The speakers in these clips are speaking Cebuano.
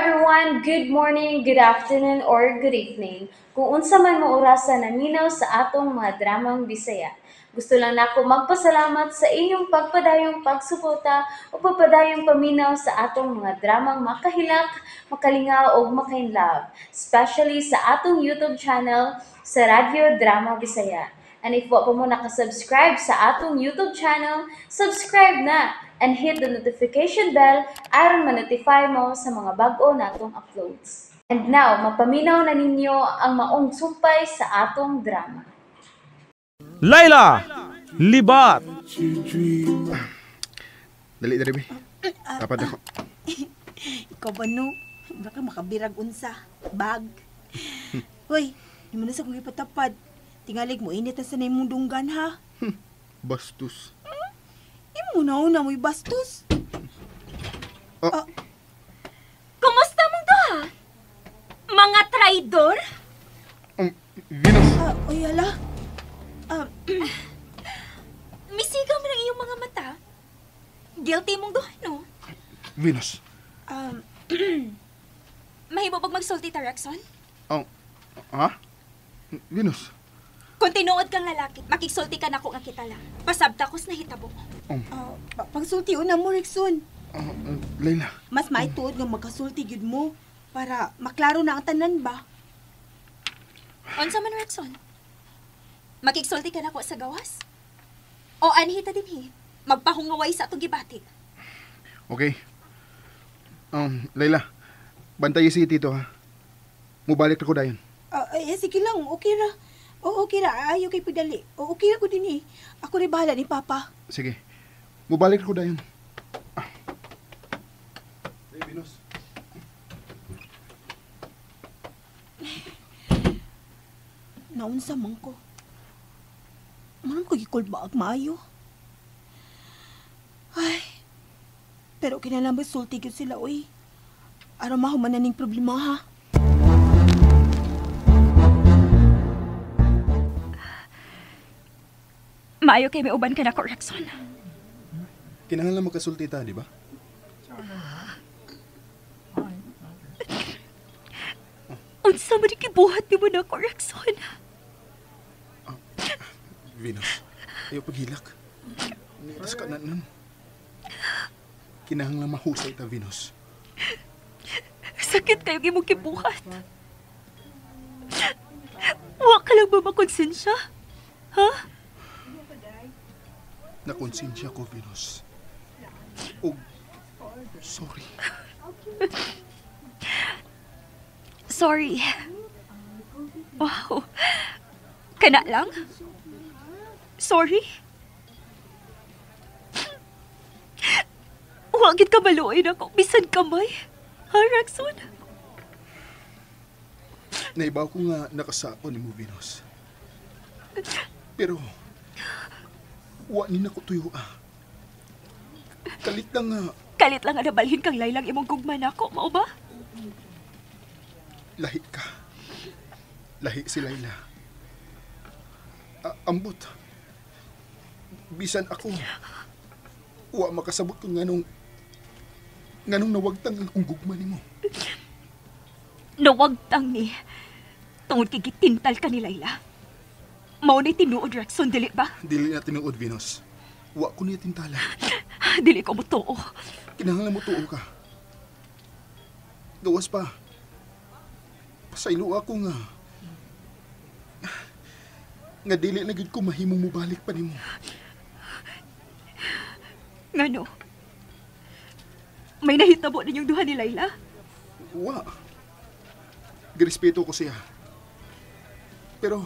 everyone! Good morning, good afternoon, or good evening. Kung unsa man mo orasa naminaw sa atong mga dramang Bisaya. Gusto lang nako magpasalamat sa inyong pagpadayong pagsuporta o pagpadayong paminaw sa atong mga dramang makahilak, makalingaw o makainlove, especially sa atong YouTube channel sa Radyo Drama Bisaya. And if wa pa mo nakasubscribe sa atong YouTube channel, subscribe na and hit the notification bell aron ma-notify mo sa mga bag-o natong uploads. And now, mapaminaw na ninyo ang maong sumpay sa atong drama. Layla! Libat! Dali, dali, be. Dapat ako. Ikaw ba, no? Baka makabirag unsa. Bag. Hoy, hindi mo na sa kong ipatapad. Tingalig mo, init na sa na imong dunggan, ha? Bastos. Imo na una mo'y bastos. Oh. Ah. Kumusta mong duha? Mga traidor? Venus. Oy, hala. Misigaw mo ng iyong mga mata. Guilty mong duha, no? Venus. Mahimo bag magsulti ta, Rexon? Oh, ha? Venus. Kung tinuod kang lalaki, makigsulti ka na ko nga kita lang. Pasabta ko's nahitabo. Pagsulti una mo, Rexon. Layla. Mas maituod nga magkasulti gyud mo para maklaro na ang tanan ba? Unsa man, Rexon? Makigsulti ka na ko sa gawas? O anhi ta dinhi, magpahungaway sa atong gibati. Okay. Layla, bantay si Tito ha. Mubalik na ko dayon. Sige lang, okay ra. Oo, okay ra. Ayaw kay pagdali. Oo, okay ra ko din eh. Ako rin bahala ni Papa. Sige. Mubalik ko dayon. Ah. Hey, Venus. Naunsa man ko. Manam ko gikulbaag maayo. Ay. Pero kinalang ba sulti gyud sila, oy. Aron mahuman na ning problema, ha? Maayo kay may uban ka na ko, Rexon. Kinahanglan magkasulti ta, di ba? Unsa man gibuhat nimo na ko, Rexon? Venus, ayaw paghilak. Nitas ka na nun. Kinahanglan mahusay ta, Venus. Sakit kayo imong gibuhat. Wa ka lang ba makonsensya? Ha? Nakonsensya ko, Venus. Og, sorry. Sorry. Wow. Kana lang? Sorry? Huwag ka maluoy na ako. Bisan kamay. Ha, Rexon? Naibaw ko nga nakasako ni mo, Venus. Pero, wa ni nako tuyo ah. Kalit lang nga. Kalit lang nga nabalhin kang laylang imong gugma nako, mao ba? Lahi ka. Lahi si Layla. Ambot. Bisan ako. Wa makasabot kung nganong nawagtang ang akong gugma nimo. Nawagtang ni. Tungod kay gitintal ka ni Layla. Mao ni tinuod, Rexon, dili ba? Dili na tinuod, Venus. Wa ko niya tintala. Dili ko motuo. Kinahanglan mo tuo ka. Gawas pa. Pasaylo ako nga. Nga dili na gid ko mahimong mobalik pa nimo. Ngano? May nahitabo ninyong duha ni Layla? Wa. Girespeto ko siya. Pero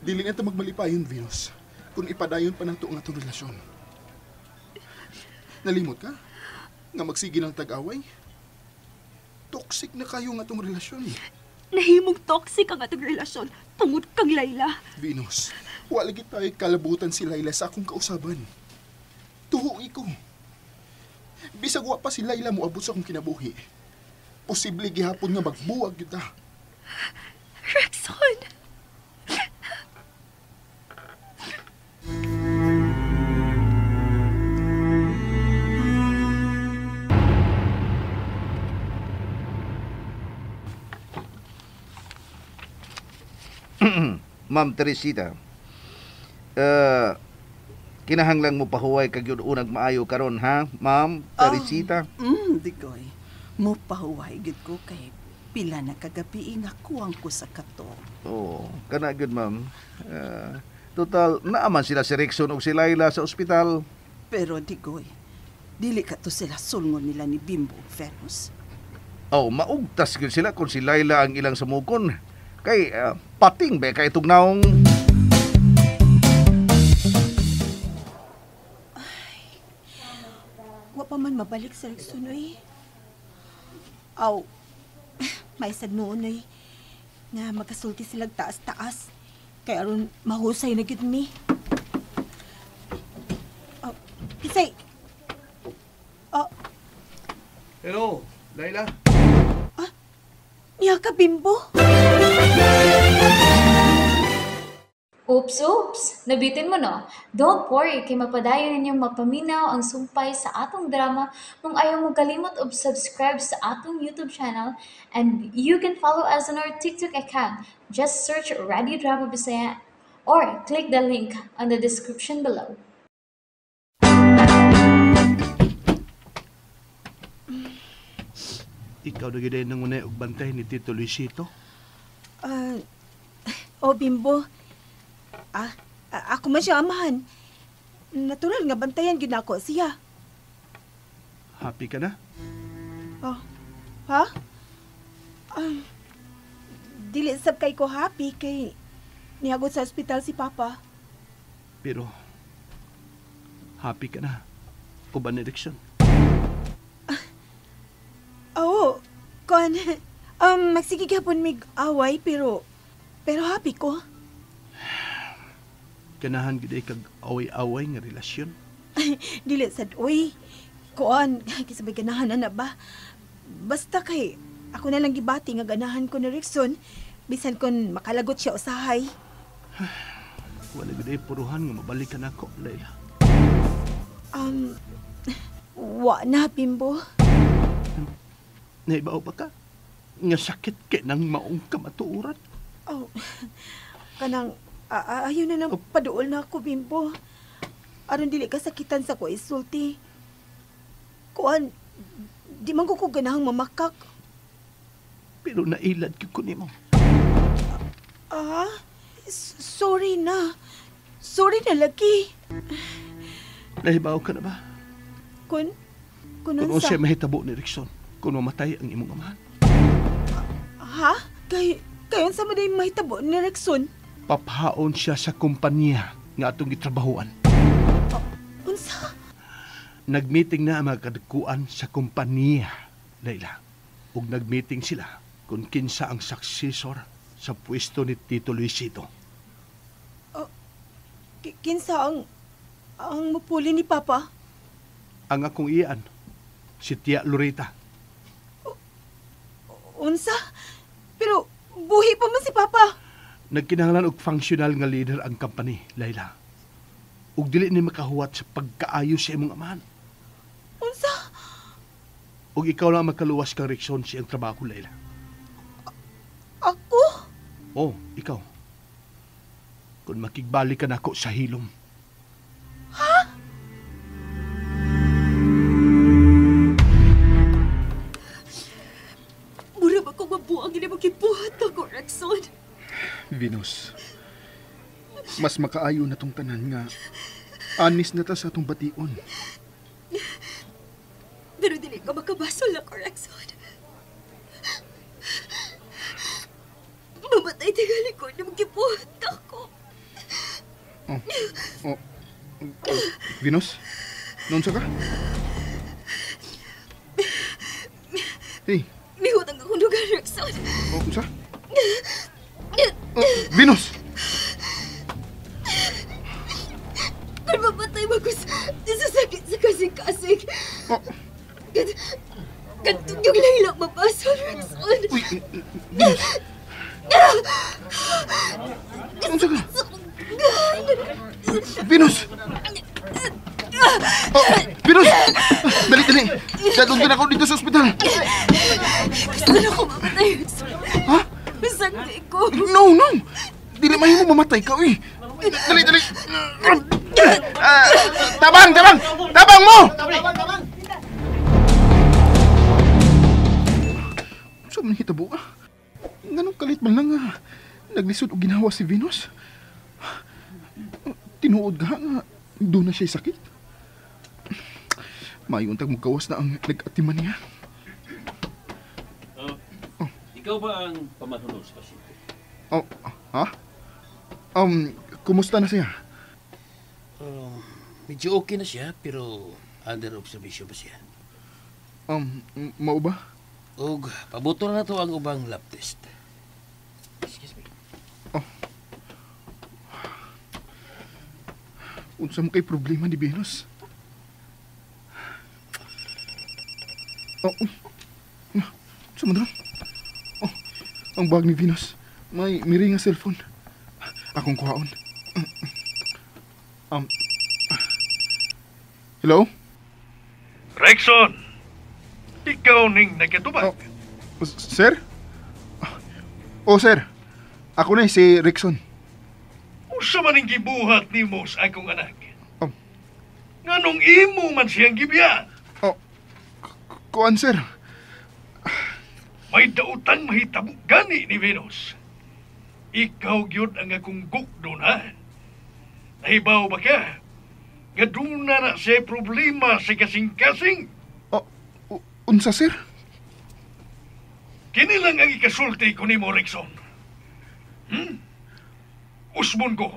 dili na ta magmalipayon, Venus, kung ipadayon pa nato ang atong relasyon. Nalimot ka? Nga magsige ng tag-away? Toxic na kayo ang atong relasyon. Nahimong toxic ang atong relasyon tungod kang Layla. Venus, wala lagi tayo kalabutan si Layla sa akong kausaban. Tuhoy ko. Bisag wa pa si Layla moabot sa akong kinabuhi. Posible gihapon nga magbuwag yun ta. Rexon! Ma'am Teresita. Kinahanglan mo pahuway kag yun unag maayo karon ha, Ma'am Teresita? Digoy. Mo pahuway gid ko kay pila na kagabi nga kuwang ko sa kato. Oo, kana gyud ma'am. Total, naaman sila si Rickson ug si Laila sa ospital. Pero Digoy, dili ka to sila sulngon nila ni Bimbo ug Venus. Oh, maugtas gyud sila kung si Laila ang ilang samukon. Kay pating ba kay tugnaong. Ay, wa pa man mabalik sa Rickson oy. Aw, may sad noon oy nga magkasulti silag taas-taas. Kay aron mahusay na gyud mi. Oh, Isay. Oh. Hello, Laila. Ah, niya ka, Bimbo. Oops, oops! Nabitin mo, no? Don't worry, kay mapadayon ninyong mapaminaw ang sumpay sa atong drama kung ayaw mo kalimot og subscribe sa atong YouTube channel, and you can follow us on our TikTok account. Just search Radio Drama Bisaya or click the link on the description below. Ikaw na gid nang unay og bantay ni Tito Luisito? Oh, Bimbo. Ako man siya amahan. Natural nga bantayan gyud nako siya. Happy ka na? Oh. Ha? Dili sab kay ko happy kay nihagot sa ospital si Papa. Pero happy ka na uban ni Rickson? Oo. Kon magsige gyapon mig away pero happy ko. Ganahan gid ay kag away-away nga relasyon. Dili sad oy. Kuan, kisabay ganahan na ba? Basta kay ako na lang gibati nga ganahan ko ni Rickson bisan kon makalagot siya usahay. Wala gid ay puruhan nga mabalikan ako, Laila. Wa na, Bimbo. Naibaw ba ka? Nga sakit kay nang maong kamatuoran. Oh, kanang ayaw na lang paduol na ako, Bimbo. Aron dili ka sakitan sa ko isulti. Kuan, di man ko ganahang mamakak. Pero nailad ko nimo. Sorry na. Sorry na lagi. Nahibaw ka na ba? Kun Kung unsa siya mahitabo ni Rickson, kung mamatay ang imong amahan. Ha? Kay unsa man day mahitabo ni Rickson? Papahaon siya sa kumpanya nga atong gitrabahuan. Unsa? Nagmeeting na ang mga kadagkuan sa kumpanya, Laila. Ug nagmeeting sila kung kinsa ang successor sa pwesto ni Tito Luisito. Kinsa ang mupuli ni Papa? Ang akong iyaan, si Tia Loretta. Unsa? Pero buhi pa man si Papa. Nagkinahanglan og functional nga leader ang company, Laila. Ug dili ni makahuwat sa pagkaayo sa imong amahan. Unsa? Ug ikaw lang ang makaluwas kang Rickson sa iyang trabaho, Laila. Ako? Oh, ikaw. Kung makigbalik ka nako sa hilom. Ha? Mura ba kong mabuang hindi mo gibuhat ako, Rickson? Venus, mas makaayo na tong tanan nga anis na ta sa atong bation. Pero dili ka makabasol ako, Rickson. Mamatay tingali ko na magibuhat ako. Oh, Venus, noon sa ka? Hey. Mihutang akong lugar, Rickson. Oh, unsa? Oh, Venus! Kung mamatay mo ko sa sakit sa kasing-kasing. Oh. Gantong yung Laila mabasol, Rickson. Uy, Venus! Unsa ka? Venus! Oh, Venus! Dali, dali! Dadon ka na ako dito sa ospital! Gusto na ako mamatay, Rickson. Ha? Bisag di ko. No, no! Dili mahimo mamatay ka, uy. Dali, dali. Tabang, tabang! Tabang mo! Sa man hitabo ka? Nganong kalit man lang nga naglisod og ginawa si Venus? Tinuod ka nga doon na siya sakit. Mayuntag mo gawas na ang nag-atiman niya. Ikaw ba ang pamanhunod sa pasyente? Oh, ha? Kumusta na siya? Medyo okay na siya, pero under observation pa siya. Mao ba? Og pabuto na to ang ubang lab test. Excuse me. Oh. Unsa mo kay problema ni Venus? Oh, unsa man? Oh, ang bag ni Venus. May miring nga cellphone. Akong kuhaon. Hello? Rexon! Ikaw ning nagkatubag. Oh, sir? Oh, sir. Ako na si Rexon. Unsa man ning gibuhat nimo sa akong anak? Nganong imo man siyang gibiya? Oh, kuan, sir. May daotang mahitabo gani ni Venus. Ikaw gyud ang akong gukdon, ha? Nahibaw ba ka? Nga duna na siya problema sa kasing-kasing. Oh, unsa, sir? Kini lang ang ikasulti ko nimo, Rexon. Usbon ko.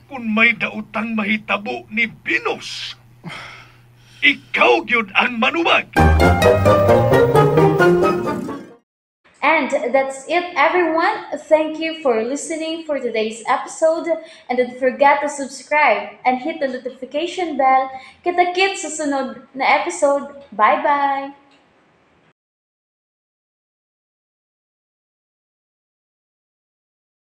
Kung may daotang mahitabo ni Venus, ikaw gyud ang manubag. And that's it, everyone. Thank you for listening for today's episode. And don't forget to subscribe and hit the notification bell. Kita-kits sa sunod na episode. Bye-bye!